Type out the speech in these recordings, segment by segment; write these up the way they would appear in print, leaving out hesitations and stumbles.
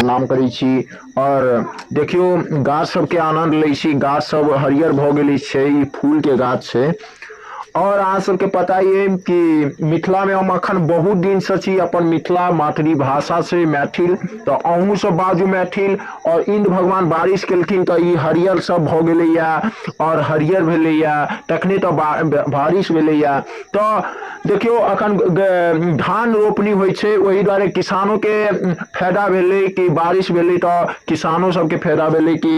प्रणाम करै छी। आओर देखियौ, गाछ सबके आनन्द लै छी। गाछ सब हरियर भऽ गेल छै। ई फूलके गाछ छै। आओर अहाँ सबके पता अइ कि मिथिलामे हम अखन बहुत दिनसँ छी। अपन मिथिला मातृभाषा छै मैथिल, तऽ अहूँ सब बाजू मैथिल। आओर इन्द्र भगवान बारिश केलखिन तऽ ई हरियर सब भऽ गेलैया आओर हरियर भेलैया, तखने तऽ बारिश भेलैया। तऽ देखियौ, अखन धान रोपनी होइ छै, ओहि दुआरे किसानोके फायदा भेलै कि बारिश भेलै, तऽ किसानो सबके फायदा भेलै कि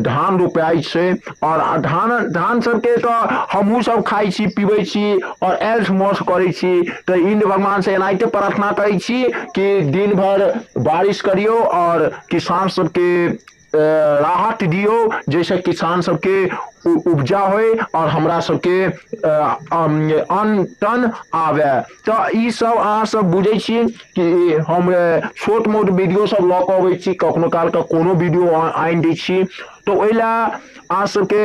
धान रोपाइ छै। आओर धान सबके तऽ हमहूँ सब खाइ छी, पीबै छी आओर ऐश मौज करै छी। तऽ इन्द्र भगवानसँ एनाहिते प्रार्थना करै छी कि दिन भरि बारिश करियौ आओर किसान सबके राहत दियौ, जाहिसँ किसान सबके उपजा होइ आओर हमरा सबके अन्न तन आबय। तऽ ई सब अहाँ सब बुझै छी कि हम छोट मोट वीडियो सब लऽ कऽ अबै छी, कखनो कालके कोनो वीडियो आनि दै छी। तऽ ओहि लए अहाँ सबके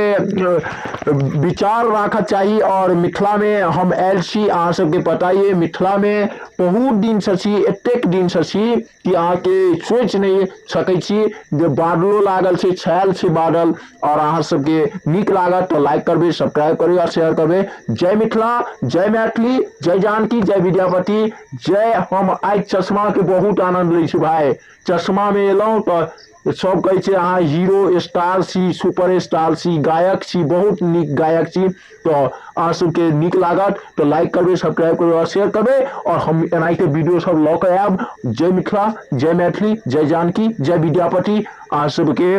विचार राखऽ चाही। आओर मिथिलामे हम आयल छी, अहाँ सबके पता अइ, मिथिलामे बहुत दिनसँ छी, एतेक दिनसँ छी कि अहाँके सोचि नहि सकै छी जे बादलो लागल छै, छायल छै बादल। आओर अहाँ सबके नीक लागत तऽ लाइक करबै, सब्सक्राइब करबै आओर शेयर करबै। जय मिथिला, जय मैथिली, जय जानकी, जय विद्यापति, जय। हम आइ चश्माके बहुत आनन्द लै छी भाय। चश्मामे एलहुँ तऽ सब कहै छै अहाँ हीरो स्टार छी, सुपर स्टार छी, गायक छी, बहुत नीक गायक छी। तऽ अहाँ सबके नीक लागत तऽ लाइक करबै, सब्सक्राइब करबै आओर शेयर करबै। आओर हम एनाहिते वीडियो सब लऽ कऽ आयब। जय मिथिला, जय मैथिली, जय जानकी, जय विद्यापति। अहाँ सबके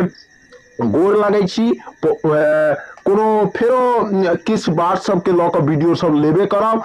गोर लगै छी। कोनो फेरो किछु बात सबके लऽ कऽ वीडियो सब लेबे करब।